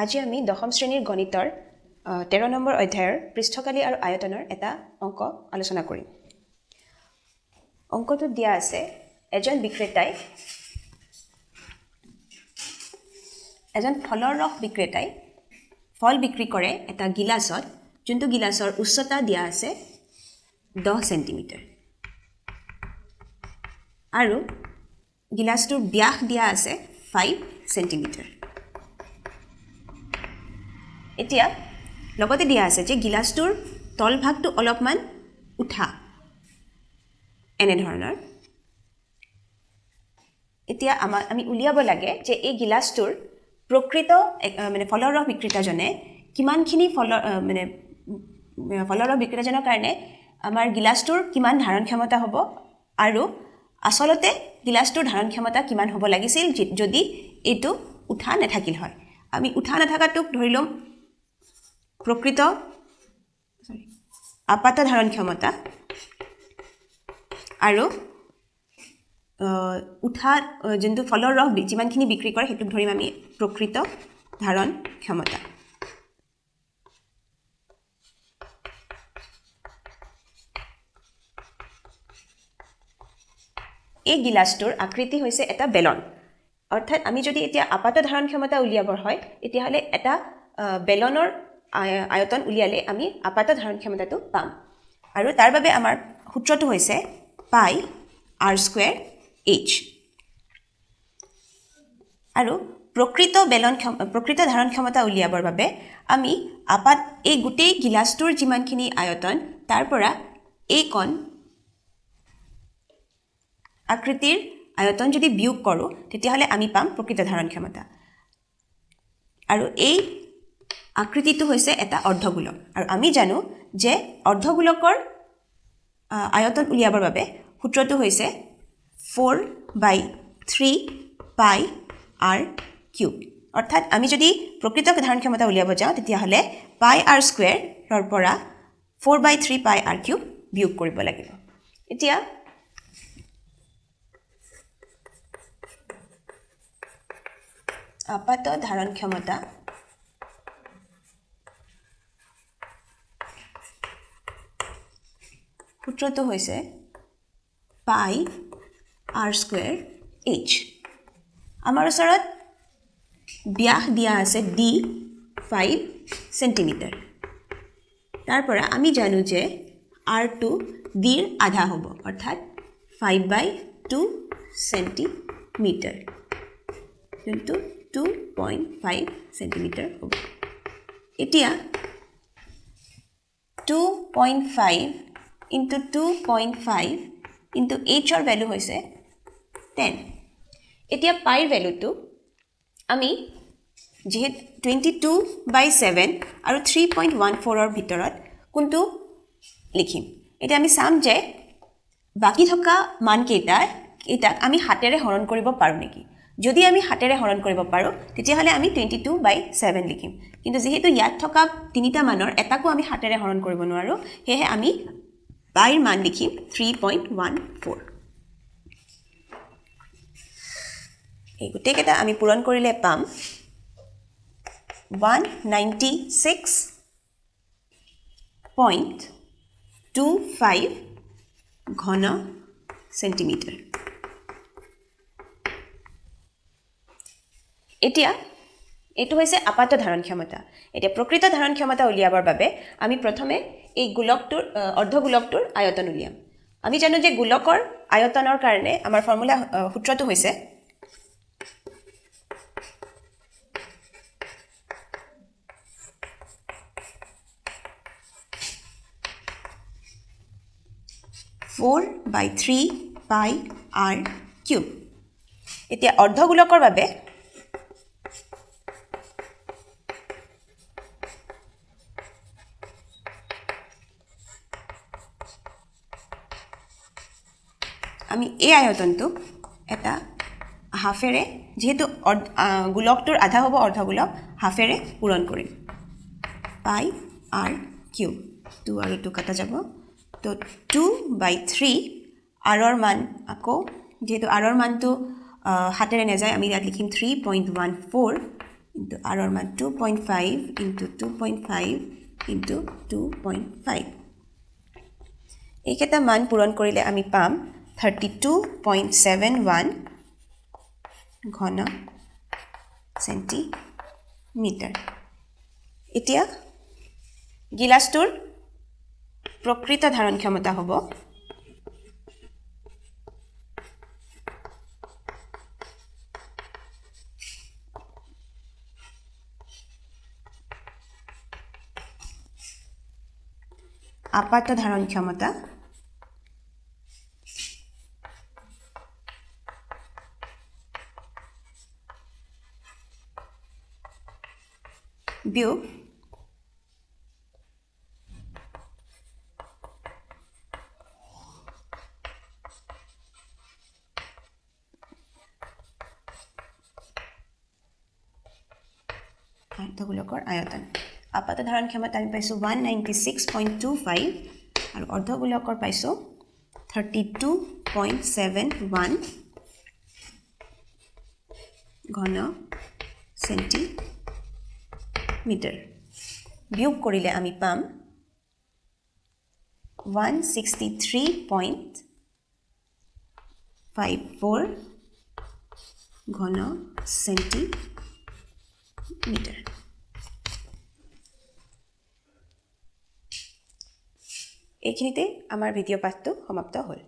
আজি আমি দশম শ্ৰেণীৰ গণিতৰ 13 নম্বৰ অধ্যায়ৰ পৃষ্ঠকালি আৰু আয়তনৰ এটা অংক আলোচনা কৰিম। অংকটোত দিয়া আছে এজন বিক্ৰেতাই এজন ফলৰ ৰস বিক্ৰেতাই ফল বিক্ৰী কৰে এটা গিলাচত, যোনটো গিলাচৰ উচ্চতা দিয়া আছে 10 চেণ্টিমিটাৰ আৰু গিলাচটোৰ ব্যাস দিয়া আছে 5 চেণ্টিমিটাৰ। এতিয়া লগতে দিয়া আছে যে গিলাচটোৰ তলভাগটো অলপমান উঠা এনেধৰণৰ। এতিয়া আমি উলিয়াব লাগে যে এই গিলাচটোৰ প্ৰকৃত মানে ফলৰ ৰস বিক্ৰেতাজনে কিমানখিনি ফলৰ মানে ফলৰ ৰস বিক্ৰেতাজনৰ কাৰণে আমাৰ গিলাচটোৰ কিমান ধাৰণ ক্ষমতা হ'ব আৰু আচলতে গিলাচটোৰ ধাৰণ ক্ষমতা কিমান হ'ব লাগিছিল যদি এইটো উঠা নাথাকিল হয়। আমি উঠা নাথাকাটোক ধৰি ল'ম প্ৰকৃত আপাত ধাৰণ ক্ষমতা আৰু উঠা যোনটো ফলৰ ৰস যিমানখিনি বিক্ৰী কৰে সেইটোক ধৰিম আমি প্ৰকৃত ধাৰণ ক্ষমতা। এই গিলাচটোৰ আকৃতি হৈছে এটা বেলন, অৰ্থাৎ আমি যদি এতিয়া আপাত ধাৰণ ক্ষমতা উলিয়াবৰ হয় তেতিয়াহ'লে এটা বেলনৰ আয়তন উলিয়ালে আমি আপাত ধাৰণ ক্ষমতাটো পাম আৰু তাৰ বাবে আমাৰ সূত্ৰটো হৈছে পাই আৰ স্কুৱেৰ এইচ। আৰু প্ৰকৃত ধাৰণ ক্ষমতা উলিয়াবৰ বাবে আমি আপাত এই গোটেই গিলাচটোৰ যিমানখিনি আয়তন তাৰ পৰা এইকণ আকৃতিৰ আয়তন যদি বিয়োগ কৰোঁ তেতিয়াহ'লে আমি পাম প্ৰকৃত ধাৰণ ক্ষমতা। আৰু এই আকৃতিটো হৈছে এটা অৰ্ধগোলক আৰু আমি জানো যে অৰ্ধগোলকৰ আয়তন উলিয়াবৰ বাবে সূত্ৰটো হৈছে 4/3 পাই আৰ কিউব। অৰ্থাৎ আমি যদি প্ৰকৃত ধাৰণ ক্ষমতা উলিয়াব যাওঁ তেতিয়াহ'লে পাই আৰ স্কুৱেৰৰ পৰা 4/3 পাই আৰ কিউব বিয়োগ কৰিব লাগিব। এতিয়া আপাত ধাৰণ ক্ষমতা সূত্ৰটো হৈছে পাই আৰ স্কুৱেৰ এইচ। আমাৰ ওচৰত ব্যাস দিয়া আছে ডি 5 চেণ্টিমিটাৰ, তাৰ পৰা আমি জানো যে আৰটো ডিৰ আধা হ'ব, অৰ্থাৎ 5/2 চেণ্টিমিটাৰ, যোনটো 2.5 চেণ্টিমিটাৰ হ'ব। এতিয়া 2.5 ইনটু 2.5 ইনটু এইচৰ ভেলু হৈছে 10। এতিয়া পাইৰ ভেলুটো আমি যিহেতু 22/7 আৰু 3.14 ভিতৰত কোনটো লিখিম, এতিয়া আমি চাম যে বাকী থকা মানকেইটাক আমি হাতেৰে হৰণ কৰিব পাৰোঁ নেকি। যদি আমি হাতেৰে হৰণ কৰিব পাৰোঁ তেতিয়াহ'লে আমি 22/7 লিখিম, কিন্তু যিহেতু ইয়াত থকা তিনিটা মানৰ এটাকো আমি হাতেৰে হৰণ কৰিব নোৱাৰোঁ, সেয়েহে আমি পাইৰ মান লিখিম 3.14। এই গোটেইকেইটা আমি পূৰণ কৰিলে পাম 196.25 ঘন চেণ্টিমিটাৰ। এতিয়া এইটো হৈছে আপাত ধাৰণ ক্ষমতা। এতিয়া প্ৰকৃত ধাৰণ ক্ষমতা উলিয়াবৰ বাবে আমি প্ৰথমে এই গোলকটোৰ অৰ্ধগোলকটোৰ আয়তন উলিয়াম। আমি জানো যে গোলকৰ আয়তনৰ কাৰণে আমাৰ ফৰ্মুলা সূত্ৰটো হৈছে 4/3 পাই আৰ কিউব। এতিয়া অৰ্ধগোলকৰ বাবে আমি এই আয়তনটোক এটা হাফেৰে, যিহেতু গোলকটোৰ আধা হ'ব অৰ্ধগোলক, হাফেৰে পূৰণ কৰিম পাই আৰ কিউব। 2 আৰু 2 কাটা যাব, তো 2/3 আৰৰ মান আকৌ যিহেতু আৰৰ মানটো হাতেৰে নাযায় আমি ইয়াত লিখিম 3.14 ইণ্টু আৰৰ মান 2.5 ইণ্টু 2.5 ইণ্টু 2.5। এইকেইটা মান পূৰণ কৰিলে আমি পাম 32.71 ঘন চেণ্টিমিটাৰ। এতিয়া গিলাচটোৰ প্ৰকৃত ধাৰণ ক্ষমতা হ'ব আপাত ধাৰণ ক্ষমতা বিয়োগ অৰ্ধগোলকৰ আয়তন। আপাত ধাৰণ ক্ষমতা আমি পাইছোঁ 196.25 আৰু অৰ্ধগোলকৰ পাইছোঁ 32.71 ঘন চেণ্টিমিটাৰ। বিয়োগ কৰিলে আমি পাম 163.54 ঘন চেণ্টিমিটাৰ। এইখিনিতে আমাৰ ভিডিঅ' পাঠটো সমাপ্ত হ'ল।